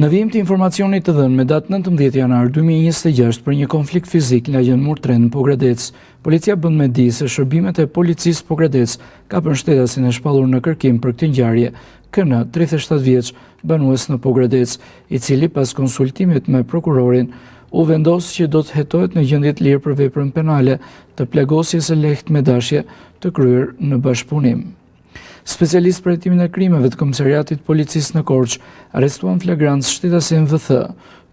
Në vijim të informacionit të dhënë me datë 19 janar 2026 për një konflikt fizik në lagjen Murtren në Pogradec, policia bën me dije se shërbimet e policisë Pogradec kapën shtetasin e shpallur në kërkim për këtë ngjarje, KN, 37 vjeç, banues në Pogradec, i cili pas konsultimit me prokurorin u vendos që do të hetohet në gjendje të lirë për veprën penale të plagosjes së lehtë me dashje të kryer në bashkëpunim. Specialistë për hetimin e krimeve të Komisariatit të Policisë në Korçë arrestuan flagrancë shtetasin VT,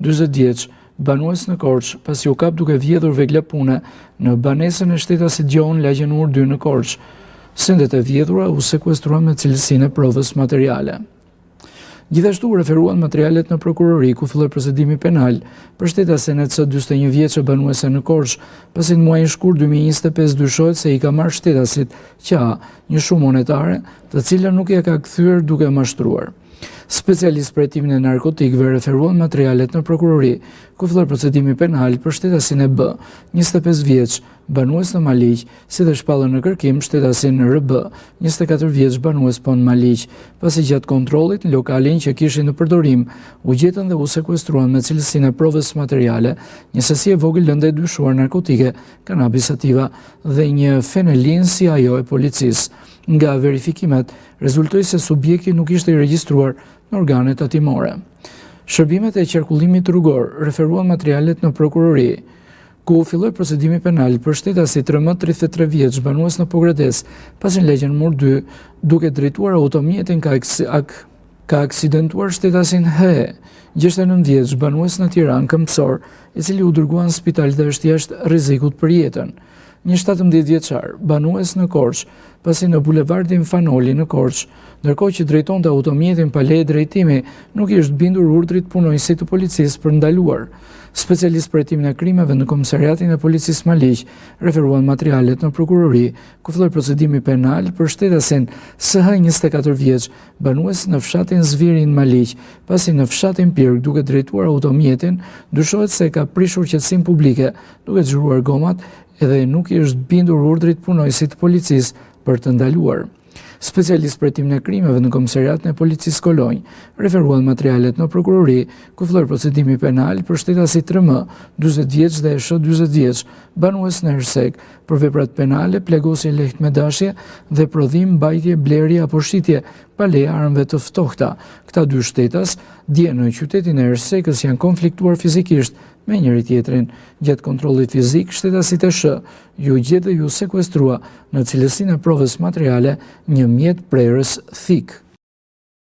40 vjeç, banues në Korçë, pasi u kap duke vjedhur vegla pune në banesën e shtetasit Gjon lagjen Urë 2 në Korçë. Sendet e vjedhura u sekuestruan me cilësinë e provës materiale. Gjithashtu u referuan materialet në prokurori ku filloi procedimi penal për shtetasen EC 41 vjeçe banuese në Korçë, pasi në muajin shkurt 2025 dyshohet se i ka marrë shtetasit QA një shumë monetare, të cilën nuk ia ka kthyer duke mashtruar. Specialistë për hetimin e narkotikëve referuan materialet në prokurori, ku filloi procedimi penal për shtetasin EB, 25 vjeç, banues në Maliq, si dhe shpallën në kërkim shtetasin RB, 24 vjeç banues po në Maliq, pasi gjatë kontrollit në lokalin që kishin në përdorim, u gjetën dhe u sekuestruan me cilësinë e provës materiale, një sasi e vogël lënde e dyshuar narkotike, cannabis sativa dhe një fenelinë si ajo e policisë. Nga verifikimet, rezultoi se subjekti nuk ishte i regjistruar në organet tatimore. Shërbimet e qarkullimit rrugor referuan materialet në prokurori, ku filloi procedimi penal për shtetasit RM 33 vjeç, banues në Pogradec, pasi në lagjen Mur 2, duke drejtuar automjetin ka, ka aksidentuar shtetasin HE, 69 vjeç, banues në Tiranë, këmbësor, i cili u dërgua në spital dhe është jashtë rrezikut për jetën. Një 17 vjeçar, banues në Korçë, pasi në bulevardin Fan Noli në Korçë, ndërkohë që drejtonte automjetin pa leje drejtimi, nuk i është bindur urdhrit punonjësit të policisë për ndaluar. Specialistë për hetimin e krimeve në komisariatin e policisë Maliq referuan materialet në prokurori, ku filloi procedimi penal për shtetasin SH 24 vjeç, banues në fshatin Zvirin Maliq, pasi në fshatin Pirg duke drejtuar automjetin, dyshohet se ka prishur qetësinë publike, duke xhiruar gomat edhe nuk i është bindur urdhrit punonjësit të policisë për të ndaluar. Specialistë për hetimin e krimeve në komisariatin e policisë Kolonjë referuan materialet në prokurori, ku filloi procedimi penal për shtetasit RM, 40 vjeç dhe SH 40 vjeç, banues në Ersekë, për veprat penale, plagosje lehtë me dashje dhe prodhim, mbajtje, blerje apo shitje pa leje armëve të ftohta. Këta dy shtetas dje në qytetin e Ersekës janë konfliktuar fizikisht me njëri-tjetrin. Gjatë kontrollit fizik, shtetasit ESH iu gjet dhe iu sekuestrua në cilësinë e provës materiale një mjet prerës thikë.